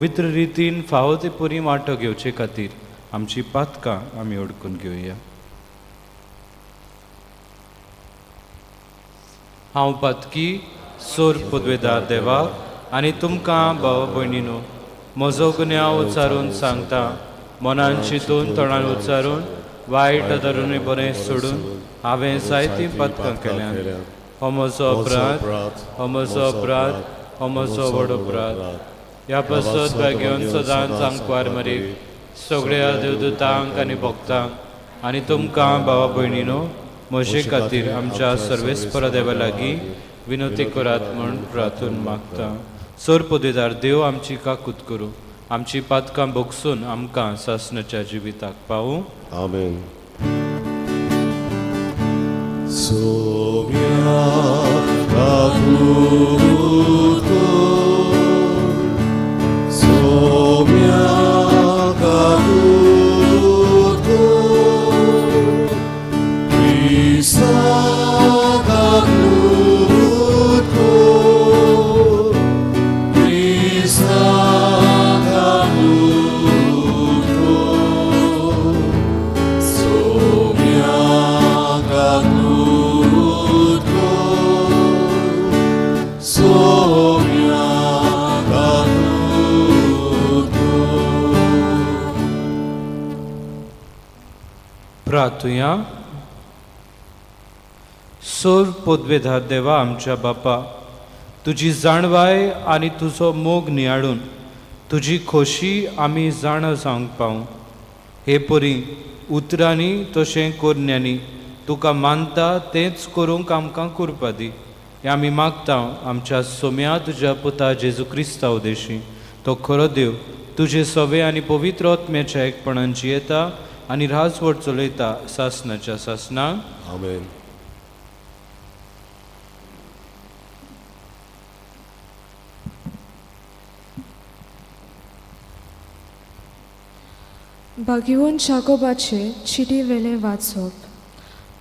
पवित्र रितीन फावो ते परी वांटो घेवचे खातीर आमची पातकां आमी ओडकून घेवया. हांव पातकी सोर पदवेदार देवाक आनी तुमकां भाव भयणीनो म्हजो गुन्यांव उच्चारून सांगता. मनान चिंतून तोंडान उच्चारून वायट धरून बरें सोडून हांवें जायतीं पातकां केल्यांत. हो म्हजो अपराध, हो म्हजो अपराध, हो म्हजो व्हड अपराध. ह्या पासत भाग्यवन सदांच आंकवार मरीक सगळ्या देवदूतांक आनी भक्तांक आनी तुमकां भावा भयणीनो म्हजे खातीर आमच्या सर्वेस्पर देवा लागीं विनवती करात म्हूण प्रार्थून मागता. सोर पदवेदार देव आमची काकूत करूं, आमची पातकां भोगसून आमकां सासणाच्या जिविताक पावूं. आमेन. सोम्या काकूत कर, सोम्या काकूत कर, क्रिस्ता काकूत कर, क्रिस्ता काकूत कर, सोम्या काकूत कर, सोम्या काकूत कर. प्रार्थुया. सोर पदवेधार देवा आमच्या बापा, तुजी जाणवाय आनी तुजो मोग नियाळून तुजी खोशी आमी जाणा जावंक पावूं हे परी उतरांनी तशें करण्यांनी तुका मानता तेंच करूंक आमकां कुरपा दी. हें आमी मागता आमच्या सोम्या तुज्या पुता जेजू क्रिस्ता उदेशी. तो खरो देव तुजे सवे आनी पवित्र आत्म्याच्या एकपणान जियेता आनी राजवट चलयता सासनाच्या सासनाक. आमेन. भाग्यवंत जाकोबाचे चिटी वेलें वाचप.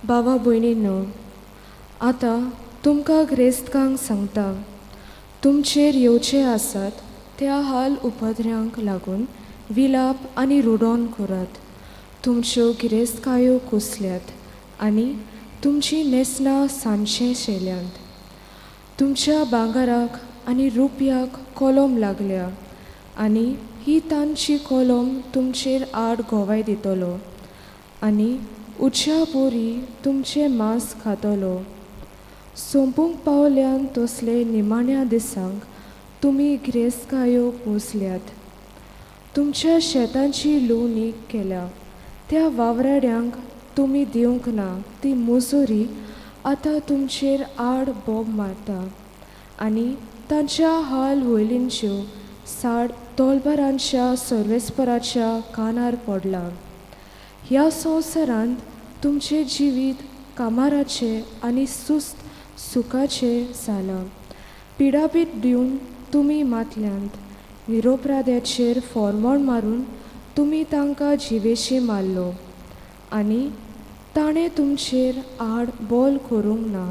बाबा भयणीनो, आतां तुमकां ग्रेस्तकांक सांगता, तुमचेर येवचे आसात त्या हाल उपद्र्यांक लागून विलाप आनी रुडोन करात. तुमच्यो गिरेस्तकायो कुसल्यात आनी तुमचीं न्हेसणां सांजचें शेल्यांत. तुमच्या भांगराक आनी रुपयाक कलम लागल्या आनी ही तांची कलम तुमचेर आड गोवाय दितलो आनी उच्या बोरी तुमचें मांस खातलो. सोंपूंक पावल्यान तसले निमाण्या दिसांक तुमी गिरेस्तकायो पोसल्यात. तुमच्या शेतांची लुवणी केल्या त्या वावराड्यांक तुमी दिवंक ना ती मुजुरी आतां तुमचेर आड बोब मारता आनी तांच्या हाल वयलींच्यो साड तोलबारांच्या सर्वेस्पराच्या कानार पडला. ह्या संवसारांत तुमचें जिवीत कामाराचें आनी सुस्त सुखाचें जालां. पिडापीड दिवन तुमी मातल्यांत. निरोपराध्याचेर फॉर्मोण मारून तुमी तांकां जिवेशी मारलो आनी ताणें तुमचेर आड बोल करूंक ना.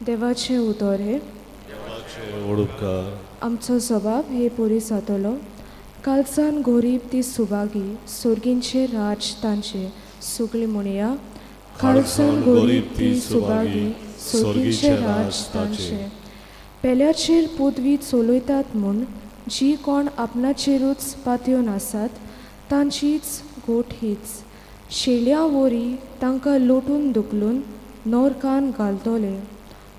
देवाचें उतर हें. देवाचे वडूपकार. आमचो जबाब हे परी जातलो. कालसान गोरीब ती सुभागी, सोर्गींचे राज तांचे. सगळीं म्हणया, कालसान गोरीब ती सुभागी, सोर्गींचे राज तांचे. पेल्याचेर पदवी चलयतात म्हूण जी कोण आपणाचेरूच पातयेवन आसात तांचीच गोट हीच. शेल्या वरी तांकां लोटून धुकलून नोरकान घालतले,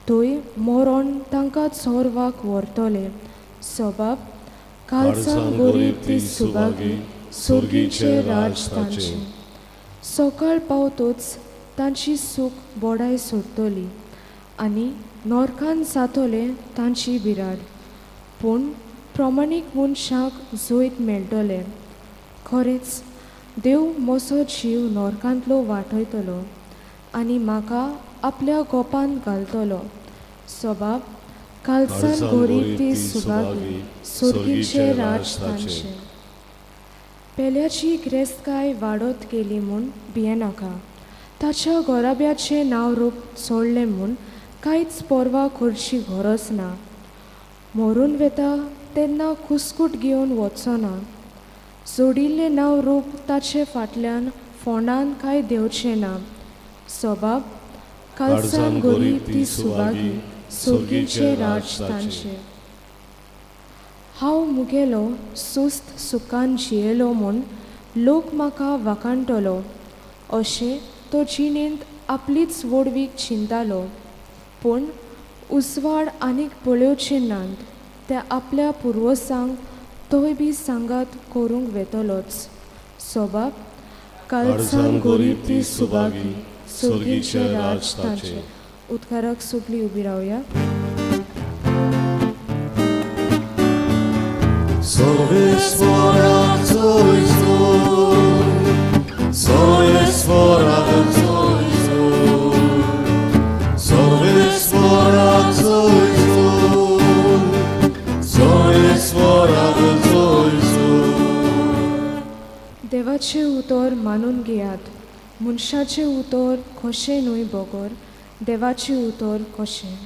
थंय मरोण तांकां चोरवाक व्हरतले. सबाब कालसान गोरीब ती सुभागी, सोर्गीचे राज तांचे. सकाळ पावतच तांची सूख बोडाय सोडटली आनी नोरकान जातलें तांची बिराड. पूण प्रमाणीक मनशाक जैत मेळटलें. खरेंच देव म्हजो जीव नोरकांतलो वाटयतलो आनी म्हाका आपल्या गोपांत घालतलो. सबाब कालसान गोरीब ती सुभागी, सोर्गीचे राज तांचे. पेल्याची गिरेस्तकाय वाडत गेली म्हूण भियेनाका. ताच्या गोराब्याचें नांव रूप सोडलें म्हूण कांयच पर्वा करची गरज ना. मरून वेता तेन्ना कुस्कूट घेवन वचना. जोडिल्लें नांव रूप ताचे फाटल्यान फोंडान कांय देंवचें ना. सोबाब कालसान गोरीब ती सुभागी, सोर्गीचें राज तांचें. हांव मुगेलो सुस्त सुखान जियेलो म्हूण लोक म्हाका वाखाणटलो अशें तो जिणेंत आपलीच व्हडवीक चिंतालो. पूण उजवाड आनीक पळोवचे नात त्या आपल्या पुर्वसांक तोय बी सांगात करूंक वेतलोच. सोबाब कालसान गोरीब ती सुभागी, सोर्गीचें राज तांचें. उदकाराक सगळीं उबी रावया. सर्वेस्वराक जोय जोय, सर्वेस्वराक जोय जोय, सर्वेस्वराक जोय जोय, सर्वेस्वराक जोय जोय. देवाचें उतर मानून घेयात. मनशाचें उतर कशें न्हय बगर देवाचें उतर कशें.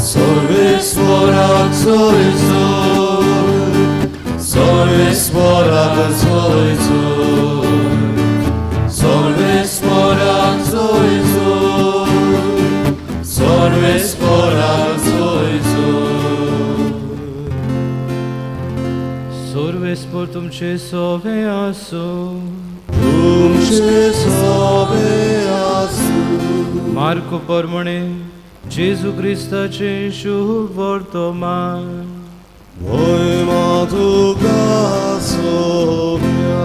सर्वेस्वराक जोय जोय, सर्वेस्वराक जोय जोय, सर्वेस्वराक जोय जोय, सर्वेस्वराक जोय जोय. सोर्वेस्पोर तुमचे सोवे आसूं. तुमचे सोबे आसूं. मार्को परमणे जेजू क्रिस्ताचे शुभ वर्तमान. भोयमा तुका सोब्या.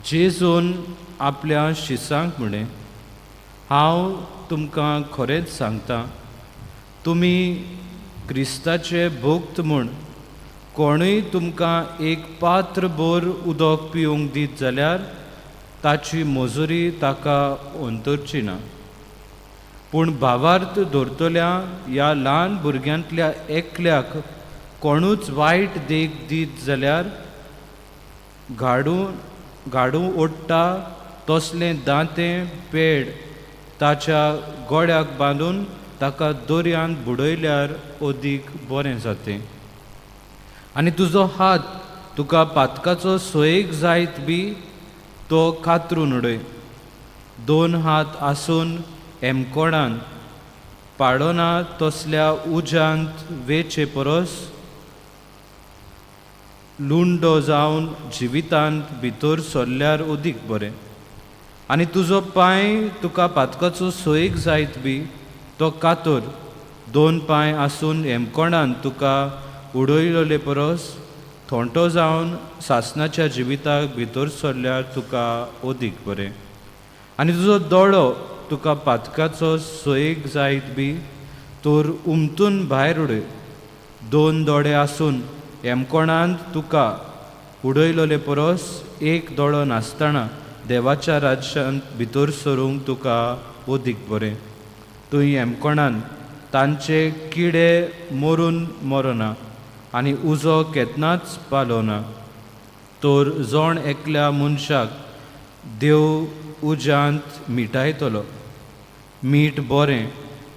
जेजून आपल्या शिसांक म्हणें, हांव तुमकां खरेंच सांगता, तुमी क्रिस्ताचे भक्त म्हूण कोणूय तुमकां एक पात्र भर उदक पिवंक दीत जाल्यार ताची मजुरी ताका अंतरची ना. पूण भावार्थ धरतल्या ह्या ल्हान भुरग्यांतल्या एकल्याक कोणूच वायट देख दीत जाल्यार घाडू ओडटा तसलें दांतें पेड ताच्या गोड्याक बांदून ताका दर्यांत बुडयल्यार अदीक बरें जातें. आनी तुजो हात तुका पातकाचो सोयेक जायत बी तो कातरून उडय. दोन हात आसून एमकोणान पाडोना तसल्या उज्यांत वेचे परस लुंडो जावन जिवितांत भितर सरल्यार अदीक बरें. आनी तुजो पांय तुका पातकाचो सोयीक जायत बी तो कातर. दोन पांय आसून हेमकोणान तुका उडयलेले परस थोंटो जावन सासणाच्या जिविताक भितर सरल्यार तुका अदीक बरें. आनी तुजो दोळो तुका पातकाचो सोयीक जायत बी तर उमतून भायर उडय. दोन दोळे आसून हेमकोणांत तुका उडयलेले परस एक दोळो नासतना देवाच्या राज्यांत भितर सरूंक तुका अदीक बरें. तूं हेमकोणान तांचे किडे मरून मरना आनी उजो केन्नाच पालोना. तर जण एकल्या मनशाक देव उज्यांत मिठायतलो. मीठ बरें,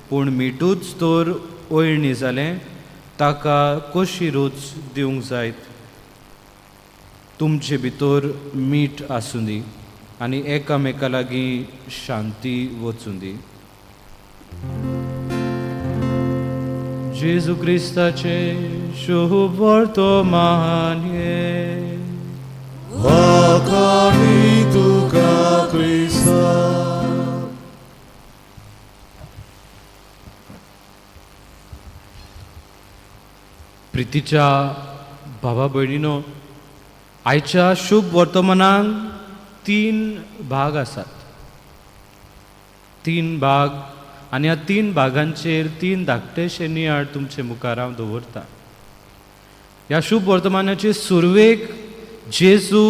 पूण मिठूच तर ओयणी जालें ताका कशी रूच दिवंक जायत. तुमचे भितर मीठ आसूं दी आनी एकामेका लागीं शांती वचूं दी. जेजू क्रिस्ताचें शुभ वर्तमान हें. वाखाणी तुका क्रिस्ता. प्रितीच्या भावा भयणीनो, आयच्या शुभ वर्तमानाक तीन भाग आसात. तीन भाग, आनी ह्या तीन भागांचेर तीन धाकटेशे नियाळ तुमचे मुखार हांव दवरता. ह्या शुभ वर्तमानाचे सुरवेक जेजू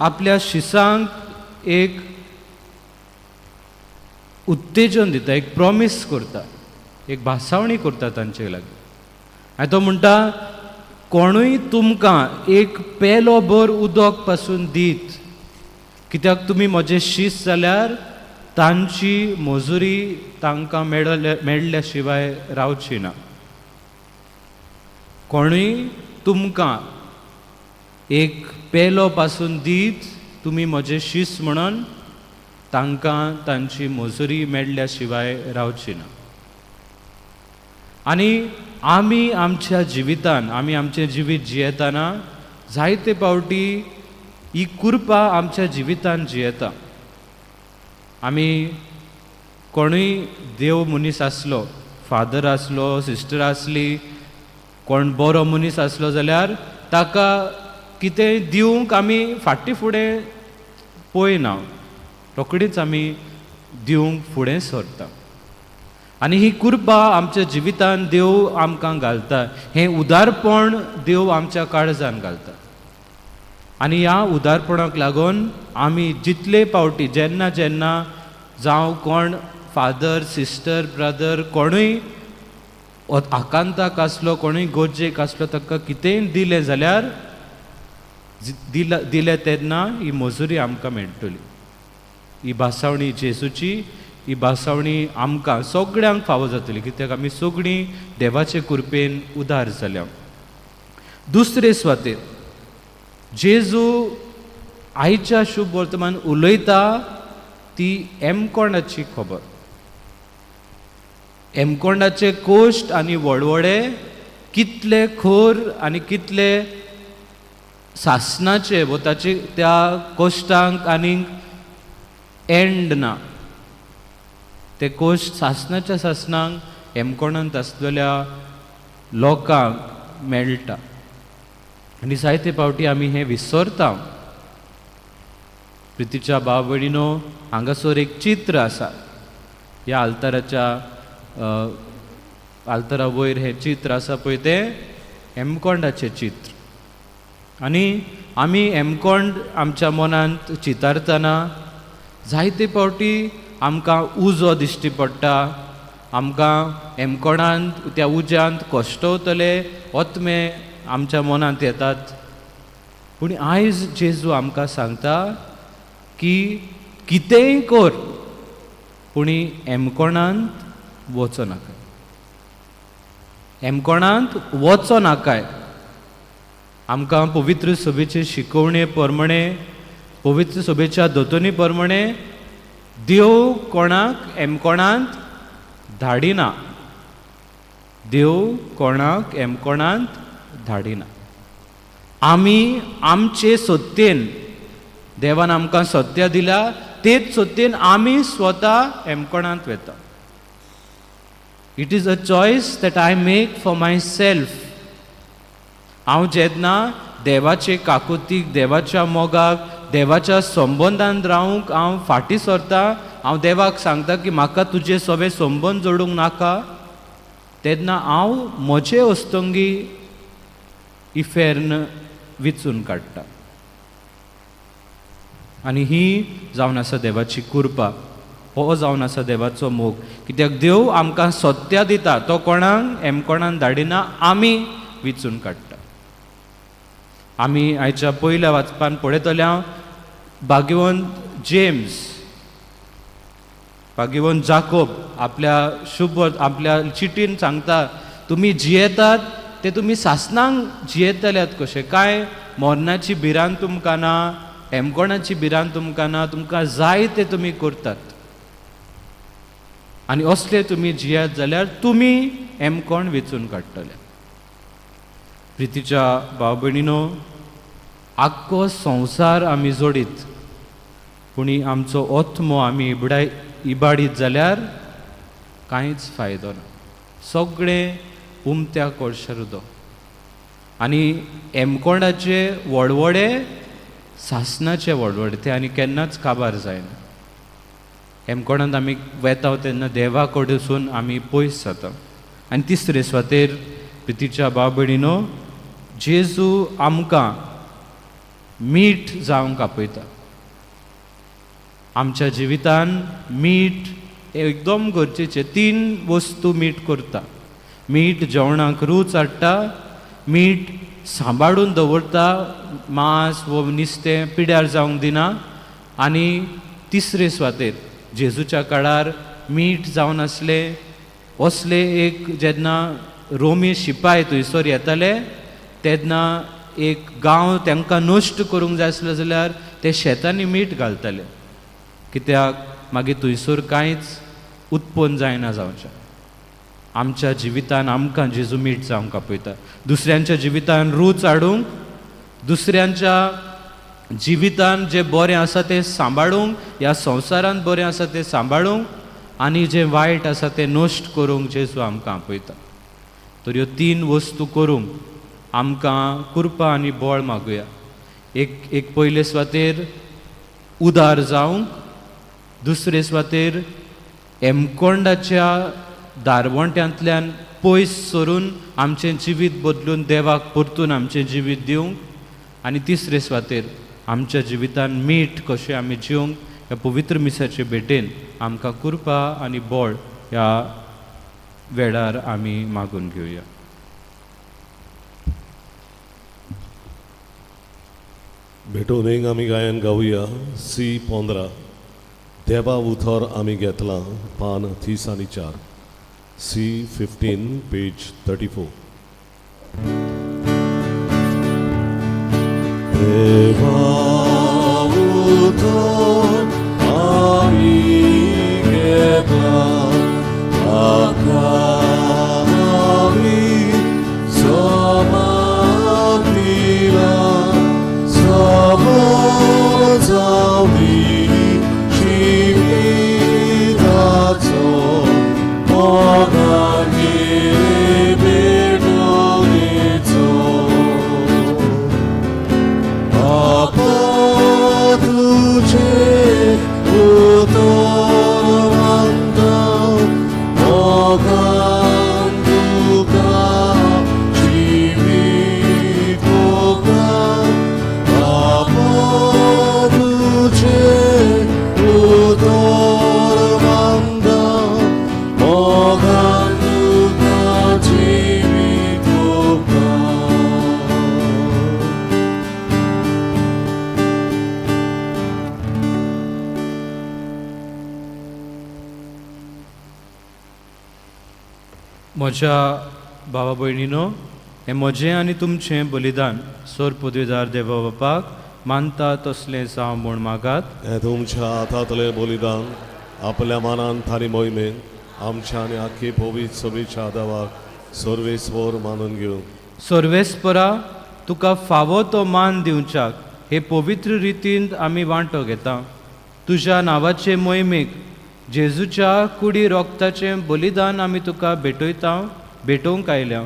आपल्या शिसांक एक उत्तेजन दिता, एक प्रॉमीस करता, एक भासावणी करता तांचे लागीं. आनी तो म्हणटा, कोणूय तुमकां एक पेलो भर उदक पासून दीत, कित्याक तुमी म्हजे शीस जाल्यार तांची मजुरी तांकां मेळ्ळ्या शिवाय रावची ना. कोणूय तुमकां एक पेलो पासून दीत तुमी म्हजे शीस म्हणून तांकां तांची मजुरी मेळ्ळ्या शिवाय रावची ना. आनी आमी आमच्या जिवितान, आमी आमचें जिवीत जियेतना जायते पावटी ही कुरपा आमच्या जिवितान जियेता. आमी कोणूय देव मनीस आसलो, फादर आसलो, सिस्टर आसली, कोण बरो मनीस आसलो जाल्यार ताका कितेंय दिवंक आमी फाटीं फुडें पळयना, रोखडीच आमी दिवंक फुडें सरता. आनी ही कुरपा आमच्या जिवितान देव आमकां घालता, हें उदारपण देव आमच्या काळजान घालता. आनी ह्या उदारपणाक लागून आमी जितले पावटी जेन्ना जेन्ना जावं कोण फादर, सिस्टर, ब्रदर कोणूय आकांताक आसलो, कोणूय गरजेक आसलो, ताका कितेंय दिलें जाल्यार दिलें तेन्ना ही मजुरी आमकां मेळटली. ही भासावणी जेजूची, ही भासावणी आमकां सगळ्यांक फावो जातली, कित्याक आमी सगळीं देवाचे कृपेन उदार जाल्या. दुसरे सुवातेर जेजू आयच्या शुभ वर्तमान उलयता ती एमकोंडाची खबर. एमकोंडाचे कोश्ट आनी वडवडे कितले खोर आनी कितले सासनाचे वो ताचे त्या कोश्टांक आनीक एंड ना. ते कोश्ट सासनाच्या सासनांक हेमकोणांत आसलेल्या लोकांक मेळटा. आनी जायते फावटी आमी हें विसरता. प्रितीच्या भाव भयणीनो, हांगासर एक चित्र आसा. ह्या आल्ताराच्या आल्तारा वयर हें चित्र आसा पळय, तें हेमकोंडाचें चित्र. आनी आमी हेमकोंड आमच्या मनांत चितारतना जायते फावटी आमकां उजो दिश्टी पडटा, आमकां हेमकोणांत त्या उज्यांत कश्टवतले ओतमे आमच्या मनांत येतात. पूण आयज जेजू आमकां सांगता की कितेंय कर, पूण हेमकोणांत वचो नाका, हेमकोणांत वचो नाकाय. आमकां पवित्र सभेचे शिकवणे प्रमाणे, पवित्र सभेच्या दोतोनी प्रमाणे देव कोणाक हेमकोणांत धाडिना, देव कोणाक हेमकोणांत धाडिना. आमी आमचे सत्तेन, देवान आमकां सत्या दिल्या तेच सत्तेन आमी स्वता हेमकोणांत वेता. It is a choice that I make for myself. हांव जेन्ना देवाचे काकुतीक, देवाच्या मोगाक, देवाच्या संबंदान रावंक हांव फाटीं सरता, हांव देवाक सांगता की म्हाका तुजे सगळे संबंद जोडूंक नाका, तेन्ना हांव म्हजे अस्तंगी इफेर्न विचून काडटा. आनी ही जावन आसा देवाची कृपा, हो जावन आसा देवाचो मोग. कित्याक देव आमकां सत्या दिता, तो कोणाक हेमकोणान धाडिना, आमी विचून काडटा. आमी आयच्या पयल्या वाचपान पळयतले हांव भाग्यवंत जेम्स, भाग्यवंत जाकोब आपल्या शुभ आपल्या चिटीन सांगता, तुमी जियेतात ते तुमी सासनांक जियेतल्यात कशें काय? मरणाची भिरांत तुमकां ना, हेमकोणाची भिरांत तुमकां ना, तुमकां जाय ते तुमी करतात. आनी असले तुमी जियात जाल्यार तुमी हेमकोण वेंचून काडटले. प्रितीच्या भाव भयणीनो, आख्खो संवसार आमी जोडीत, पूण आमचो आत्मो आमी इबाडीत जाल्यार कांयच फायदो ना. सगळें उमत्या कोळशार उदक. आनी हेमकोंडाचे वडवडे सासनाचे वडवडे, ते आनी केन्नाच काबार जायना. हेमकोणांत आमी वेता तेन्ना देवा कडसून आमी पयस जाता. आनी तिसरे सुवातेर प्रितीच्या भाव भयणीनो, जेजू आमकां मीठ जावंक आपयता. आमच्या जिवितान मीठ एकदम गरजेचें. तीन वस्तू मीठ करता. मीठ जेवणाक रूच हाडटा, मीठ सांबाळून दवरता, मांस वो नुस्तें पिड्यार जावंक दिना, आनी तिसरे सुवातेर जेजूच्या काळार मीठ जावन आसलें असले एक जेन्ना रोमी शिपाय थंयसर येताले तेन्ना एक गांव तांकां नश्ट करूंक जाय आसलो जाल्यार ते शेतांनी मीठ घालताले, कित्याक मागीर थंयसर कांयच उत्पन्न जायना जावचें। आमच्या जिवितान आमकां जेजू मीठ जावंक आपयता, दुसऱ्यांच्या जिवितान रूच हाडूंक, दुसऱ्यांच्या जिवितान जें बरें आसा तें सांबाळूंक, ह्या संवसारांत बरें आसा तें सांबाळूंक आनी जें वायट आसा तें नश्ट करूंक जेजू आमकां आपयता। तर ह्यो तीन वस्तू करूंक आमकां कृपा आनी बळ मागुया। एक एक पयले सुवातेर उदार जावंक, दुसरे सुवातेर हेमकोंडाच्या दारवंट्यांतल्यान पयस सरून आमचें जिवीत बदलून देवाक परतून आमचें जिवीत दिवंक, आनी तिसरे सुवातेर आमच्या जिवितान मीठ कशें आमी जिवंक ह्या पवित्र मिसाचे भेटेन आमकां कृपा आनी बळ ह्या वेळार आमी मागून घेवया। भेटून एक आमी गायन गावया सी 15 देवा उथर आमी घेतलां पान 30 आनी 4 सी 15 पेज 34। देवा उतर आमी घेतलां ताका आमी समान दिलां सबर जावंदी जिविताचो मोगान भेटोवणेचो। बापा तुजें उतर मानता मोगान तुका जिवीत ओंपता। बापा तुजें उतर मानता मोगान तुका जिवीत ओंपता। म्हज्या भावा भयणीनो, हें म्हजें आनी तुमचें बलिदान सोर पदवीदार देवा बापाक मानता तसलें जावं म्हूण मागात। हें तुमच्या हातांतलें बलिदान आपल्या मनान थारी मोहिमेन आमच्या आनी आख्खी पवित्र सभेच्या देवाक सर्वेस्वर मानून घेवं। सर्वेस्परा, तुका फावो तो मान दिवच्याक हे पवित्र रितीन आमी वांटो घेता। तुज्या नांवाचे मोहिमेक जेजूच्या कुडी रोगताचें बलिदान आमी तुका भेटयता, भेटोवंक आयल्या।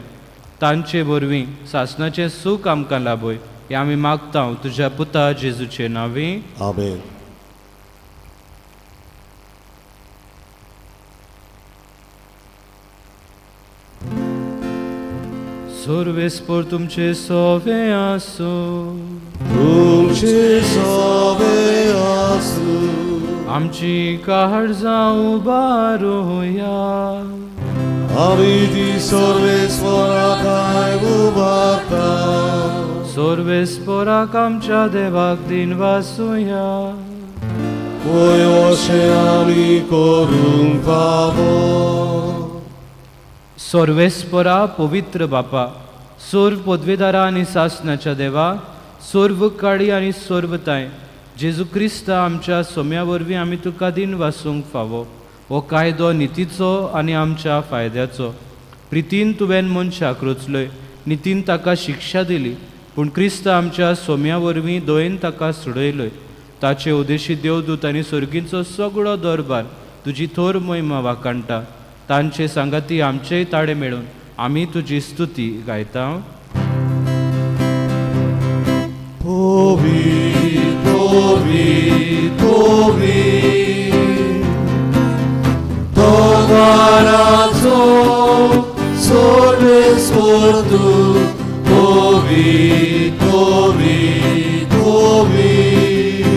तांचे वरवीं सासणाचें सूख आमकां लाभय हें आमी मागता तुज्या पुता जेजूचे नांवी, आमेन। सर्वेस्पर तुमचे सोवे आसूं, तुमचे सोवे आसूं। आमची काळजां उबारुया, आमी ती सर्वेस्पराक उबारता। सर्वेस्पराक आमच्या देवाक दिन वासुया। पळय अशें आमी करूंक फावो। सर्वेस्परा पवित्र बापा, सर्व पदवेदारा आनी सासनाच्या देवा, सर्व काळी आनी सर्वताय जेजू क्रिस्ता आमच्या सोम्या वरवीं आमी तुका दिन वासूंक फावो। हो कायदो नितीचो आनी आमच्या फायद्याचो। प्रितीन तुवें मनशाक रचलोय, नितीन ताका शिक्षा दिली, पूण क्रिस्त आमच्या सोम्या वरवीं दयेन ताका सोडयलोय। ताचे उदेशी देवदूत आनी सर्गींचो सगळो दरबार तुजी थोर महिमा वाखाणटा। तांचे सांगाती आमचेय ताडे मेळून आमी तुजी स्तुती गायता। पवित्र पवित्र पवित्र दोगाराचो सर्वेस्पर तूं, पवित्र पवित्र पवित्र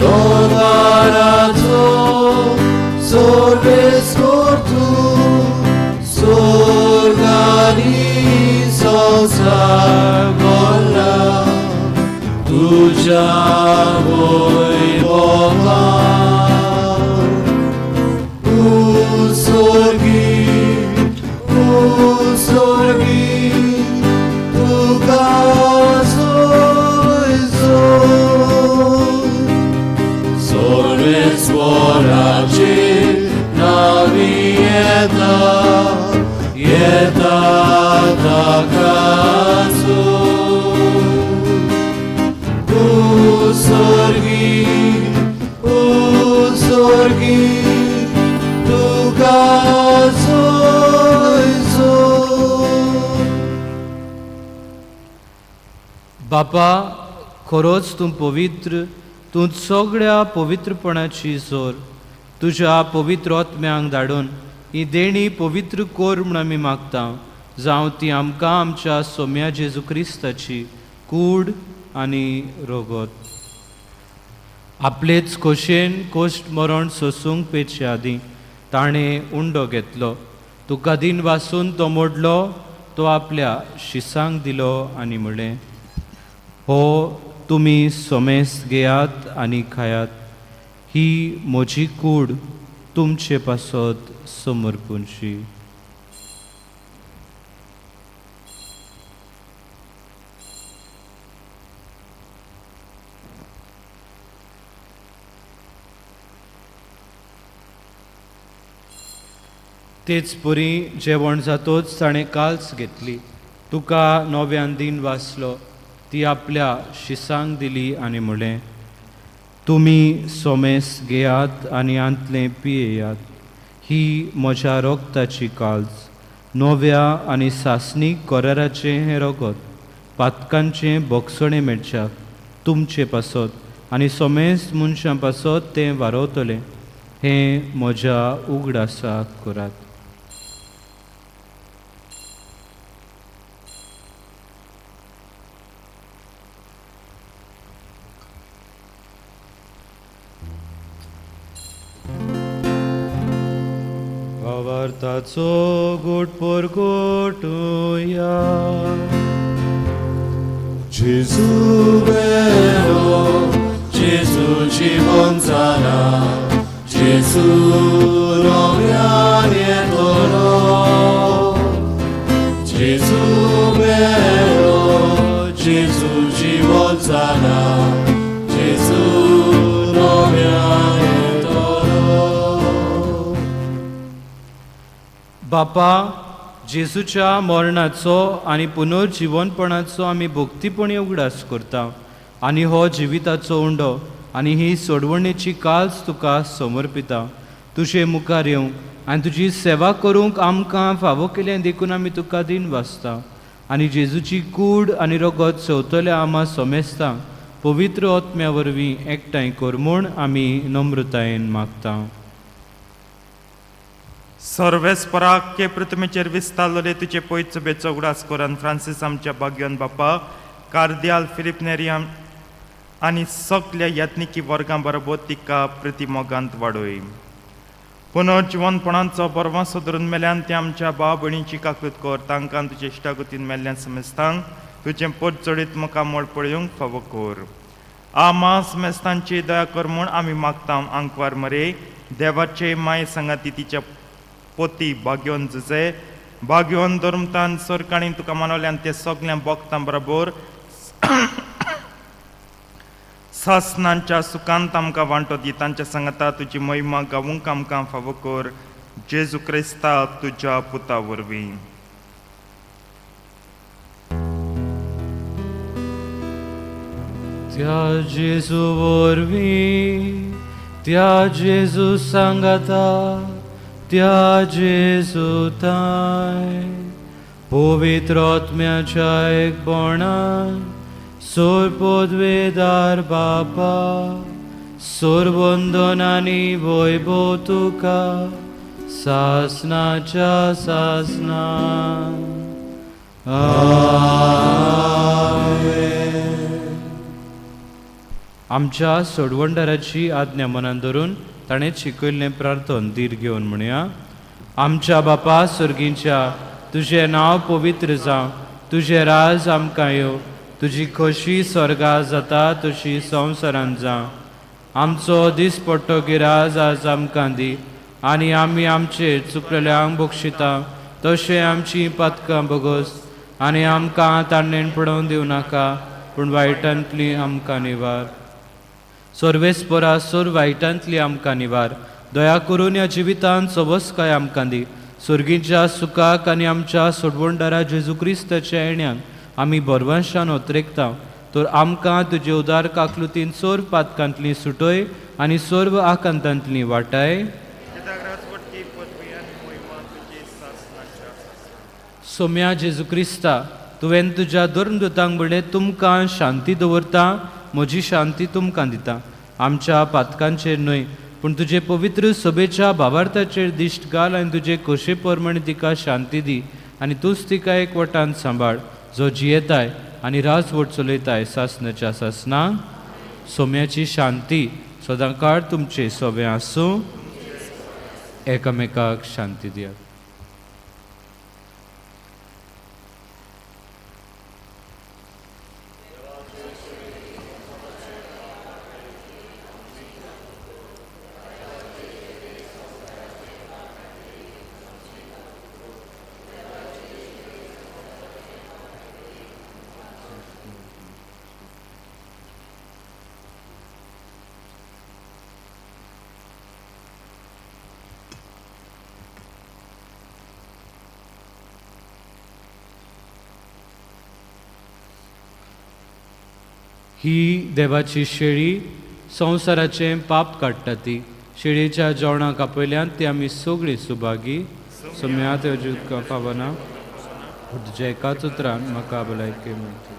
दोगाराचो सर्वेस्पर तूं, स्वर्गानी संवसार भरला तुज्या वैभवान। बापा, खरोच तूं पवित्र, तूं सगळ्या पवित्रपणाची जोर. तुज्या पवित्र आत्म्यांक धाडून ही देणी पवित्र कोर म्हूण आमी मागता, जावं ती आमकां आमच्या सोम्या जेजू क्रिस्ताची कूड आनी रगत. आपलेच खोशेन कोश्ट मरण सोसूंक पेचे आदीं ताणें उंडो घेतलो, तुका दिन वासून तो मोडलो, तो आपल्या शिसांक दिलो आनी म्हणलें, हो तुमी सोमेस घेयात आनी खायात, ही म्हजी कूड तुमचे पासत समर्पूनशी. तेच परी जेवण जातोच ताणें काल्स घेतली, तुका नव्यान दिन वाचलो, ती आपल्या शिसांक दिली आनी म्हणलें, तुमी सोमेस घेयात आनी आंतलें पियेयात, ही म्हज्या रोगताची काल्स, नव्या आनी सासणीक कराराचें हें रगत, पातकांचें बोगसणें मेळच्याक तुमचे पासत आनी सोमेस मनशां पासत तें वारवतलें, हें म्हज्या उगडासाक करात. भावार्थाचो गोट परगोटुया. जेजू बेलो, जेजू जिवन जाला, जेजू नव्यान येतलो. जेजू बेलो, जेजू जिवन जाला, जेजू नव्यान येतलो. बापा, जेजूच्या मरणाचो आनी पुनर्जिवनपणाचो आमी भक्तीपणी उगडास करता आनी हो जिविताचो उंडो आनी ही सोडवणेची काल्स तुका समर्पिता. तुजे मुखार येवंक आनी तुजी सेवा करूंक आमकां फावो केलें देखून आमी तुका दिन वाचता आनी जेजूची कूड आनी रगत सोवतल्या आमा सोमेस्ता पवित्र आत्म्या वरवीं एकठांय कर म्हूण आमी नम्रतायेन मागता. सर्वेस्पराक के पृथ्वीचेर विस्तारलेले तुजे पयचो बेचो उगडास करून फ्रांसीस आमच्या भाग्यवन बापा कार्दियाल फिलीप नेरियम आनी सगल्या याज्ञिकी वर्गां बरोबर तिका प्रतिमोगांत वाडय. पुनर्जिवनपणाचो बरवासो धरून मेल्यान ते आमच्या भाव भयणीची काकूत कर, तांकां तुजे इश्टागतीन मेल्ल्यान समेस्तांक तुजें पोट चडीत मुखामळ पळोवंक फावो कर. आमा समेस्तांची दया कर म्हूण आमी मागता. आंकवार मरे देवाचे माय सांगाती तिच्या पोती भाग्योन जुजे भाग्योन धर्मतान सरकाणी तुका मानवल्यान ते सगळ्या भोगतां बरोबर सासनांच्या सुखांत आमकां वांटो दी. तांच्या सांगाता तुजी महिमा गावूंक आमकां फावो कर, जेजू क्रिस्ता तुज्या पुता वरवीं. त्या जेजू वरवीं, त्या जेजू सांगाता, त्या जेजू ताय पवित्र आत्म्याच्या एकपणान सोर पदवेदार बापा सोरवंदन आनी वैभव तुका सासनाच्या सासना. आमच्या सोडवणदाराची आज्ञा मनान धरून ताणें शिकयल्लें प्रार्थन धीर घेवन म्हणया. आमच्या बापा सर्गींच्या, तुजें नांव पवित्र जावं, तुजें राज आमकां येवं, तुजी खोशी स्वर्गा जाता तशी संवसारांत जावं. आमचो दिसपट्टो गिराज आज आमकां दी आनी आमी आमचेर चुकलेल्यांक बक्षिता तशें आमची पातकां बगस आनी आमकां ताणें पडोवन दिवं नाका, पूण वायटांतली आमकां निवार. सर्वेस्परा सोर वायटांतली आमकां निवार. दया करून ह्या जिवितांत सवसकाय आमकां दी. सर्गीच्या सुखाक आनी आमच्या सोडवणदारा जेजू क्रिस्ताच्या येण्याक आमी बरवंशान ओतरेकता. तर आमकां तुजे उदार काकलुतीन सोर पातकांतली सुटय आनी सर्व आकांतांतली वाटाय. सोम्या जेजू क्रिस्ता, तुवें तुज्या धर्मदूतांक म्हणलें, तुमकां शांती दवरता, म्हजी शांती तुमकां दिता. आमच्या पातकांचेर न्हय पूण तुजे पवित्र सभेच्या भावार्थाचेर दिश्ट घाल आनी तुजे खोशे प्रमाणे तिका शांती दी आनी तूंच तिका एकवटान सांबाळ, जो जियेताय आनी राजवट चलयताय सासनाच्या सासनाक. सोम्याची शांती सदांकाळ तुमचे सोबें आसूं. एकामेकाक शांती दियात. ही देवाची शेळी संवसाराचें पाप काडटा. ती शेळयेच्या जेवणाक आपयल्यान ती आमी सगळीं सुभागी. सोम्या तुका पावना, तुज्या एकाच उतरान म्हाका भलायकी मेळटली.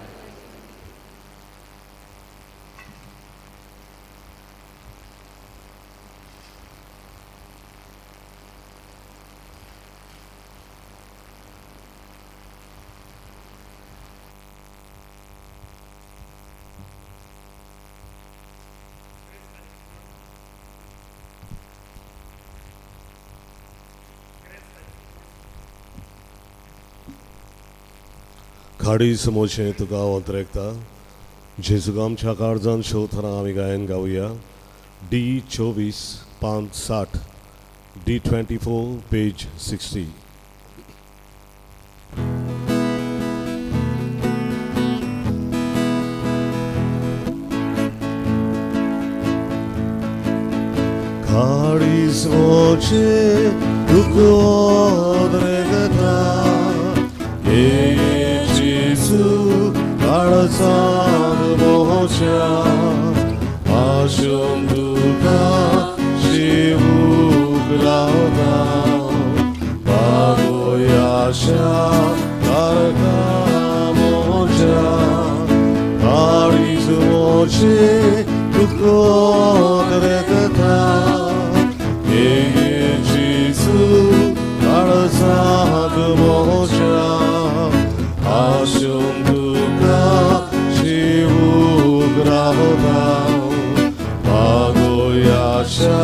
खाडी समोरचें तुका ओंतरेकता जेजूक आमच्या काळजान शोथरां आमी गायन गावया. डी 24 5 60, डी 24 पेज 60. खाडी समोरचें तुका ओंतरेकता जेजू काळजान मोच्या आशोन तुका शिवूक लावता बागोयाशा तारका मोच्या काळीज मोचे तुका ओंतरेकता जेजू काळजान मोच्या आशोन तुका शिवूक रावता बागोयाशा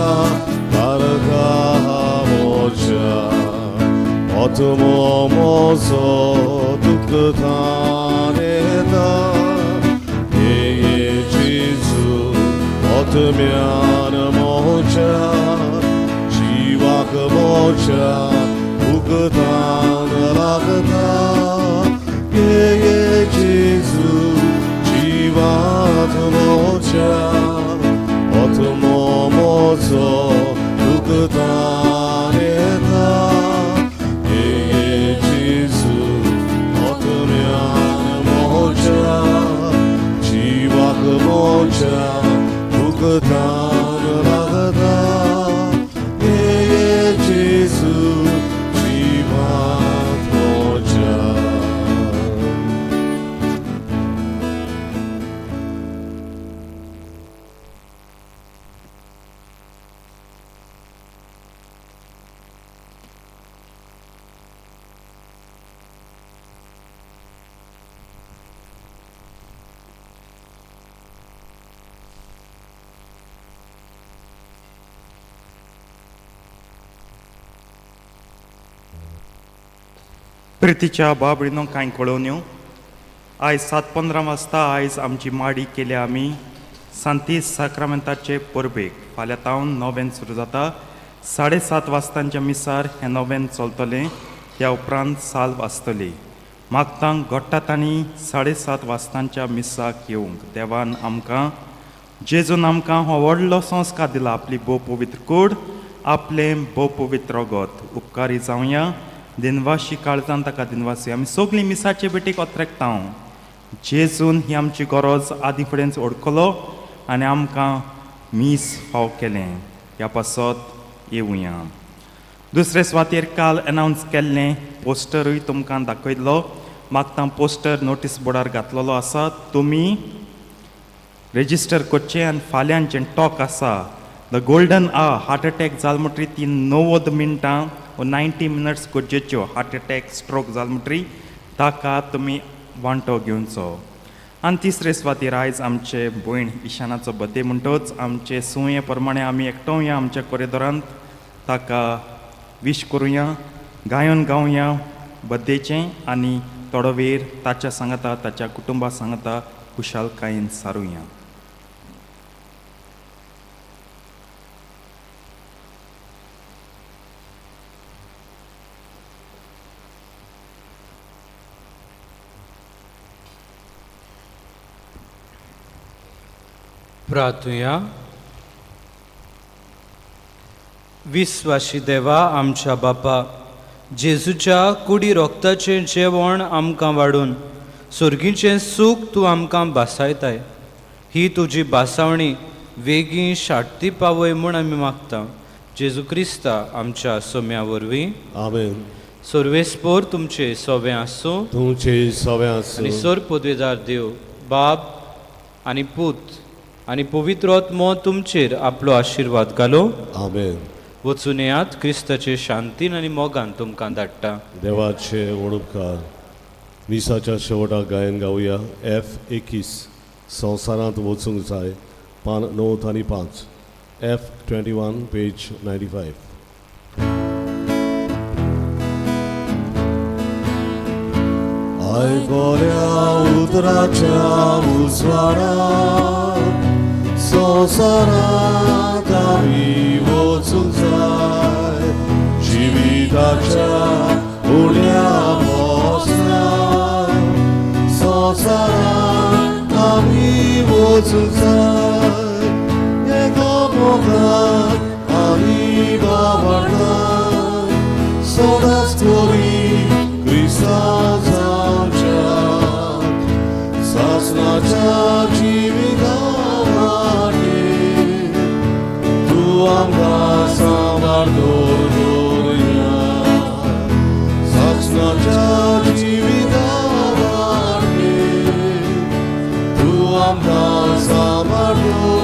तारका मोच्या आत्मो मोजो दुखतान येता जेजू आत्म्यान मोच्या जिवाक मोच्या उगतान लागता जेजू जिवात मोच्या आत्मो मोजो दुखतान येता जेजू आत्म्यान मोच्या जिवाक मोच्या उगतान लागता जेजू जिवात मोच्या. प्रितीच्या बाबडीनो कांय कळोवन्यो आयज 7:15 वाजता आयज आमची माडी केल्या आमी सांतीस साक्रामेंताचे परबेक. फाल्यां तावन नोवेन सुरू जाता. 7:30 वाजतांच्या मिसार हें नोवेन चलतलें. त्या उपरांत साल्व आसतली. मागतांक घडटा तांणी 7:30 वाजतांच्या मिसाक येवंक. देवान आमकां जेजून आमकां हो व्हडलो संस्कार दिला, आपली भोव पवित्र कूड, आपलें भोव पवित्र रगत. उपकारी जावया, दिनवाशी काळजान ताका दिनवासी. आमी सगळीं मिसाचे भेटीक अत्रेकता. जेजून ही आमची गरज आदी फुडेंच ओडकलो आनी आमकां मीस फाव केलें. ह्या पासत येवया. दुसरे सुवातेर काल अनावन्स केल्लें पोस्टरूय तुमकां दाखयतलो. मागतां पोस्टर नोटीस बोर्डार घातलेलो आसा. तुमी रेजिस्टर करचें आनी फाल्यांचें टॉक आसा the golden a heart attack जाल म्हणटरी ती 90 मिनटां वो 90 मिनट्स गरजेच्यो. हार्ट अटॅक स्ट्रोक जाल म्हणटरी ताका तुमी वांटो घेवचो. आनी तिसरे सुवातीर आयज आमचे भयण इशानाचो बड्डे म्हणटच आमचे सुये प्रमाणे आमी एकटोवया आमच्या कोरिडोरांत, ताका विश करुया, गायन गावया बड्डेचें आनी थोडो वेळ ताच्या सांगाता ताच्या कुटुंबा सांगाता खुशालकायेन सारुया. प्रार्थुया. विस्वाशी देवा आमच्या बापा, जेजूच्या कुडी रोगताचें जेवण आमकां वाडून सुर्गीचें सूख तूं आमकां भासायताय. ही तुजी भासावणी वेगीं शाट्टी पावय म्हूण आमी मागता जेजू क्रिस्ता आमच्या सोम्या वरवीं. आमेन. सर्वेस्पोर तुमचे सोबें आसूं तुमचे सवे आनी आसूं. सोर पदवेदार देव बाप आनी पूत आनी पवित्र आत्मो तुमचेर आपलो आशिर्वाद घालो. आमेन. वचून येयात, क्रिस्ताचे शांतीन आनी मोगान तुमकां धाडटा. देवाचे उपकार. मिसाच्या शेवटाक गायन गावया एफ 21 संवसारांत वचूंक जाय, पान 9 आनी 5, एफ 21 पेज 95. आयकोल्या उतराच्या उजवाडात संवसारांत आमी वचूंक जाय, जिविताच्या उण्या पोसनात संवसारांत आमी वचूंक जाय, एका मोगान आमी बावडटात सदांच करी क्रिस्तांव जावच्या सासणाच्या जिविता वाटेर तूं आमकां सांबाळ दवरया, सासणाच्या जिविता वाटेर तूं आमकां सांबाळ.